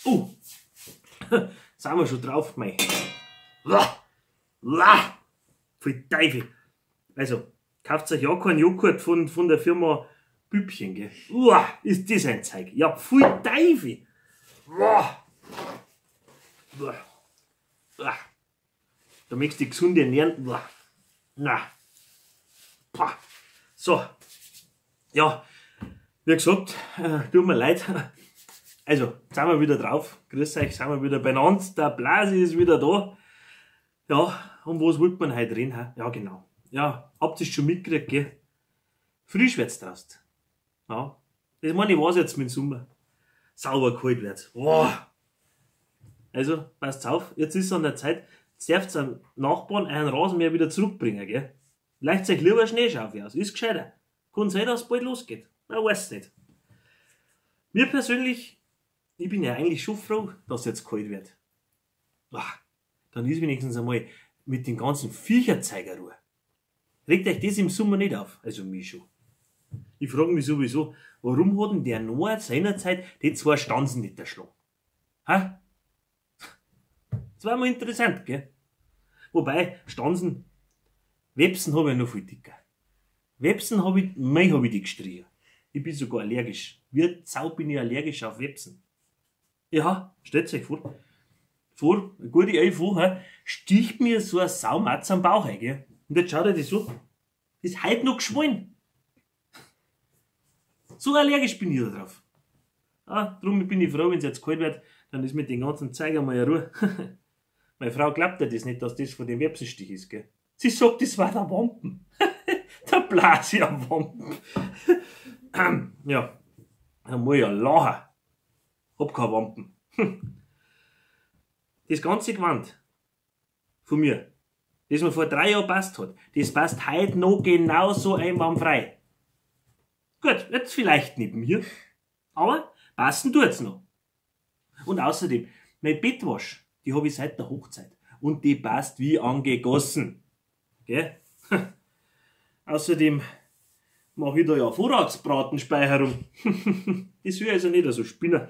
Oh, sind wir schon drauf, mei. Uah, uah, pfui Teufel. Also, kauft euch ja keinen Joghurt von der Firma Bübchen, gell. Uah, ist das ein Zeug. Ja, pfui Teufel. Uah. Uah. Uah. Da möchtest du dich gesund ernähren. Uah. Na. Pah. So. Ja, wie gesagt, tut mir leid. Also, jetzt sind wir wieder drauf. Grüß euch, sind wir wieder beieinander. Der Blasi ist wieder da. Ja, um was wollt man heute reden? He? Ja, genau. Ja, habt ihr's schon mitgekriegt, gell? Frisch wird's draußen. Ja, das meine ich, war's jetzt mit dem Sommer. Sauber kalt wird's. Boah. Also, passt auf, jetzt ist es an der Zeit, jetzt dürft ihr am Nachbarn euren Rasenmäher wieder zurückbringen, gell? Leicht euch lieber Schneeschaufel aus, ist gescheiter. Kann sein, dass es bald losgeht. Man weiß nicht. Mir persönlich, ich bin ja eigentlich schon froh, dass es jetzt kalt wird. Boah, dann ist wenigstens einmal mit den ganzen Viecherzeiger Ruhe. Regt euch das im Sommer nicht auf? Also mich schon. Ich frage mich sowieso, warum hat denn der Noah seinerzeit die zwei Stanzen nicht erschlagen? Hä? Das war mal interessant, gell? Wobei, Stanzen, Websen hab ich noch viel dicker. Websen hab ich, mei hab ich die gestrichen. Ich bin sogar allergisch. Wie Sau bin ich allergisch auf Websen. Ja, stellt euch vor. Vor, eine gute 11 Uhr, hä, sticht mir so ein Saumatz am Bauch ein, gell? Und jetzt schaut er das so. Das ist heute noch geschwollen. So allergisch bin ich da drauf. Ah, drum bin ich froh, wenn's jetzt kalt wird, dann ist mit den ganzen Zeug einmal in Ruhe. Meine Frau glaubt ja das nicht, dass das von dem Websenstich ist, gell? Sie sagt, das war der Wampen. Der Blasi am Wampen. Ja, da muss ich ja lachen. Hab keinen Wampen. Das ganze Gewand von mir, das mir vor 3 Jahren passt hat, das passt heute noch genauso einwandfrei. Gut, jetzt vielleicht nicht mir, aber passen tut's noch. Und außerdem, mein Bettwasch, die hab ich seit der Hochzeit. Und die passt wie angegossen. Gell? Außerdem mach ich da ja Vorratsbratenspeicherung. Das will also nicht so spinnen.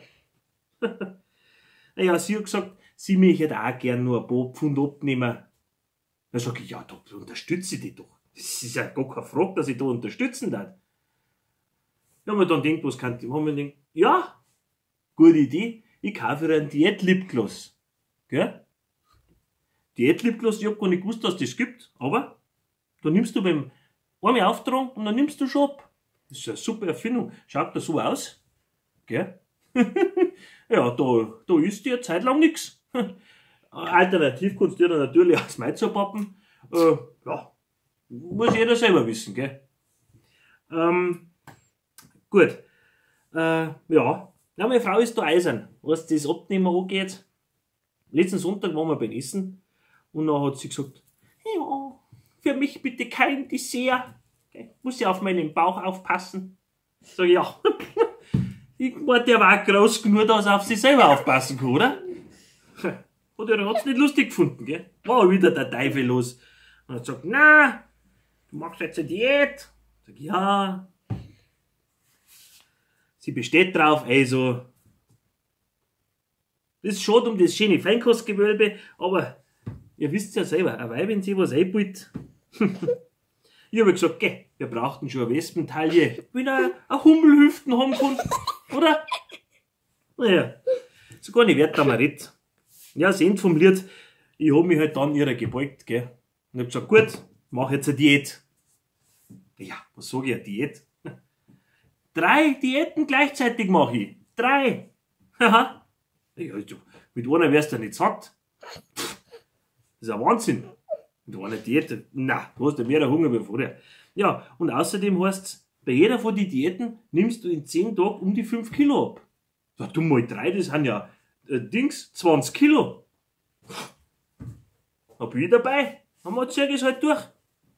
Naja, sie hat gesagt, sie möchte auch gern nur ein paar Pfund abnehmen. Da sag ich, ja, da unterstütze ich dich doch. Das ist ja gar keine Frage, dass ich da unterstützen darf. Ja, haben wir dann gedacht, was kann ich, haben wir gedacht, ja, gute Idee, ich kaufe ihr einen Diät-Lipgloss. Gell? Diät-Lipgloss, ich hab gar nicht gewusst, dass das gibt, aber da nimmst du beim einmal auftragen und dann nimmst du schon ab. Das ist eine super Erfindung. Schaut da so aus. Gell? Ja, da ist dir eine Zeit lang nix. Alternativ kannst du dir natürlich aus Maizer pappen. Ja, muss jeder selber wissen, gell? Gut. Ja. Ja, meine Frau ist da eisern, was das Abnehmen angeht. Letzten Sonntag waren wir beim Essen und dann hat sie gesagt, ja, für mich bitte kein Dessert. Okay. Muss ich auf meinen Bauch aufpassen? Sag ich, ja. Ich mein, der war groß genug, dass er auf sich selber aufpassen kann, oder? Oder er hat's nicht lustig gefunden, gell? War wieder der Teufel los. Und er hat gesagt, na, du machst jetzt eine Diät. Sag ich, ja. Sie besteht drauf, also. Das ist schade um das schöne Feinkostgewölbe, aber ihr wisst ja selber, ein Weib, wenn sie was einbaut. Ich hab gesagt, gell, wir brauchten schon eine Wespentaille, wenn er eine Hummelhüften haben kann, oder? Naja, so gar nicht wert, da man redet. Ja, das Ende vom Lied, ich hab mich halt dann ihrer gebeugt, gell. Und hab gesagt, gut, mach jetzt eine Diät. Ja, was sag ich, eine Diät? 3 Diäten gleichzeitig mach ich. 3. Haha. Ja, also, mit einer wärst du ja nicht satt. Pff, das ist ja Wahnsinn. Mit einer Diät, na, du hast ja mehr Hunger wie vorher. Ja, und außerdem heißt's, bei jeder von den Diäten nimmst du in 10 Tagen um die 5 Kilo ab. Ja, du mal 3, das sind ja Dings, 20 Kilo. Da bin ich dabei. Dann zieh ich's halt durch.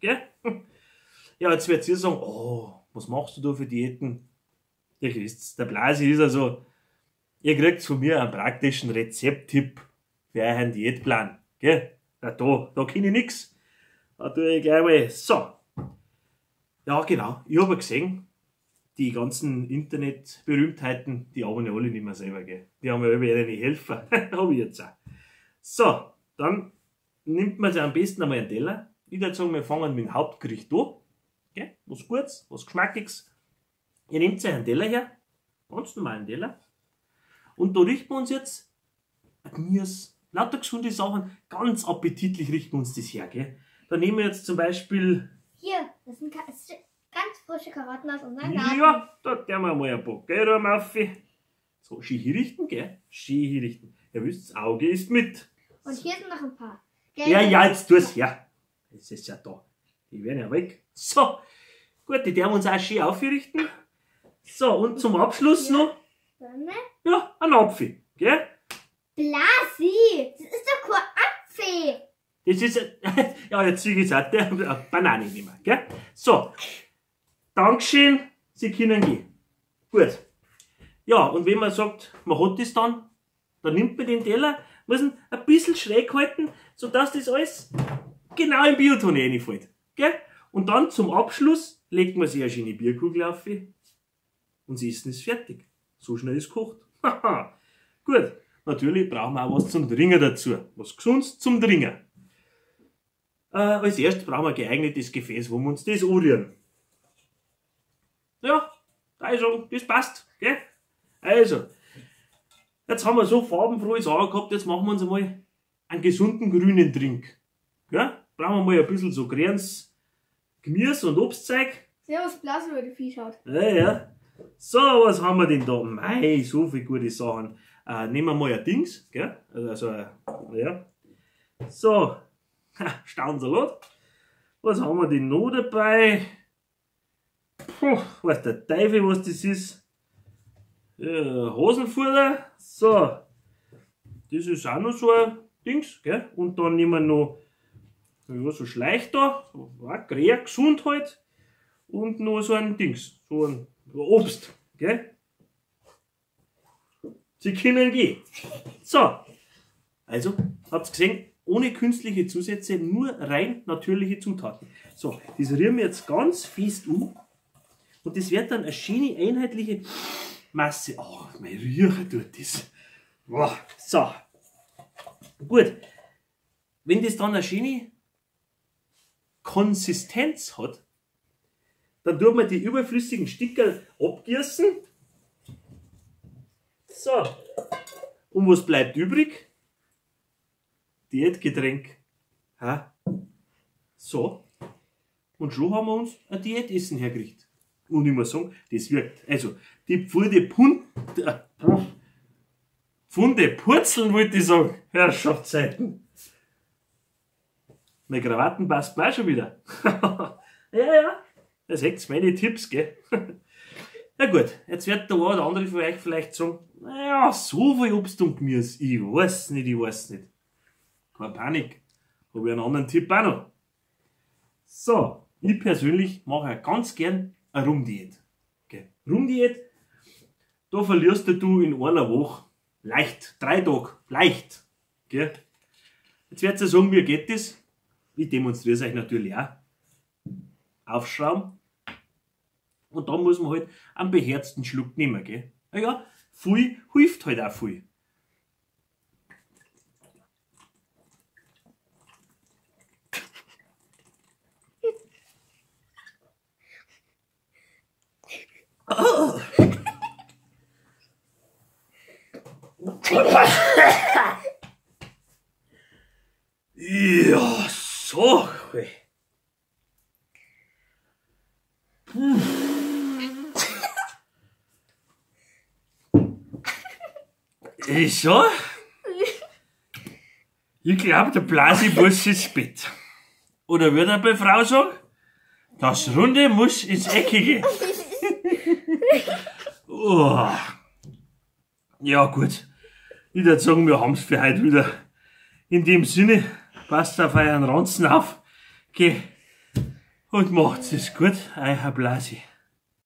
Gell? Ja, jetzt werdet ihr sagen, oh, was machst du da für Diäten? Ihr wisst's, der Blasi ist also, ihr kriegt von mir einen praktischen Rezepttipp für euren Diätplan. Gell? Ja, da kenn ich nix. Da tue ich gleich mal. So. Ja, genau. Ich hab ja gesehen, Die ganzen Internetberühmtheiten, die arbeiten ja alle nicht mehr selber, gell? Die haben ja alle ihre Helfer. Hab ich jetzt auch. So, dann nimmt man sich am besten einmal einen Teller. Ich würde sagen, wir fangen mit dem Hauptgericht an. Gell? Was Gutes, was Geschmackiges. Ihr nehmt euch einen Teller her, ganz normalen Teller. Und da richten wir uns jetzt ein Gemüse, lauter gesunde Sachen, ganz appetitlich richten wir uns das her. Gell? Da nehmen wir jetzt zum Beispiel... Hier, das sind ganz frische Karotten aus unserem Garten. Ja, da tun wir mal ein paar Gelbe auf. So, schön hinrichten, gell? Schön hinrichten. Ihr wisst, das Auge ist mit. Und hier sind noch ein paar. Gelbe. Ja, ja, jetzt tu's her. Das ist ja da. Die werden ja weg. So, gut, die dürfen wir uns auch schön aufrichten. So, und zum Abschluss noch. Ja, ein Apfel, gell? Blasi, das ist doch kein Apfel. Das ist, ja, jetzt zieh ich es auch, eine Banane nehmen, gell? So, Dankeschön, Sie können gehen. Gut. Ja, und wenn man sagt, man hat das dann, dann nimmt man den Teller, muss ihn ein bisschen schräg halten, sodass das alles genau im Biotonne reinfällt, gell? Und dann zum Abschluss legt man sich eine schöne Bierkugel auf und das Essen ist fertig. So schnell ist gekocht. Haha. Gut, natürlich brauchen wir auch was zum Trinken dazu. Was Gesundes zum Trinken. Als erstes brauchen wir ein geeignetes Gefäß, wo wir uns das anrühren. Ja, also, das passt. Gell? Also, jetzt haben wir so farbenfrohe Sachen gehabt, jetzt machen wir uns einmal einen gesunden grünen Drink. Gell? Brauchen wir mal ein bisschen so grünes Gemüse und Obstzeug. Servus, Blasi, über die Vieh schaut. Ja, ja. So, was haben wir denn da? Mei, so viele gute Sachen. Nehmen wir mal ein Dings, gell? Also, ja. So, Staunsalat. Was haben wir denn noch dabei? Puh, weiß der Teufel, was das ist. Hosenfutter. So, das ist auch noch so ein Dings, gell? Und dann nehmen wir noch, ja, so Schleich da, so, ja, gesund halt. Und noch so ein Dings, so ein Obst, gell? Sie können gehen. So, also, habt's gesehen, ohne künstliche Zusätze, nur rein natürliche Zutaten. So, das rühren wir jetzt ganz fest um und das wird dann eine schöne, einheitliche Masse. Oh, mein Riecher tut das. Boah, so, gut. Wenn das dann eine schöne Konsistenz hat, dann tut man die überflüssigen Stickerl abgießen. So. Und was bleibt übrig? Diätgetränk. Ha? So. Und schon haben wir uns ein Diätessen hergerichtet. Und ich muss sagen, das wirkt. Also, die Pfunde Purzeln, wollte ich sagen. Herrschaftszeiten. Meine Krawatten passt mir auch schon wieder. Ja, ja. Das seht's meine Tipps, gell? Na gut, jetzt wird der eine oder andere von euch vielleicht sagen, naja, so viel Obst und Gemüse, ich weiß nicht, ich weiß nicht. Keine Panik, hab ich einen anderen Tipp auch noch. So, ich persönlich mache ja ganz gern eine Rumdiät. Okay. Rumdiät, da verlierst du in einer Woche leicht, 3 Tage, leicht. Okay. Jetzt werdet ihr sagen, wie geht das? Ich demonstriere es euch natürlich auch. Aufschrauben. Und dann muss man halt einen beherzten Schluck nehmen, gell? Naja, viel hilft halt auch viel. Oh. Ja, so. Ich so? Ich glaub, der Blasi muss ins Bett. Oder würde er bei Frau sagen? Das Runde muss ins Eckige. Oh. Ja gut. Ich würd sagen, wir haben's für heute wieder. In dem Sinne, passt auf euren Ranzen auf. Geh. Und macht's es gut, euer Blasi.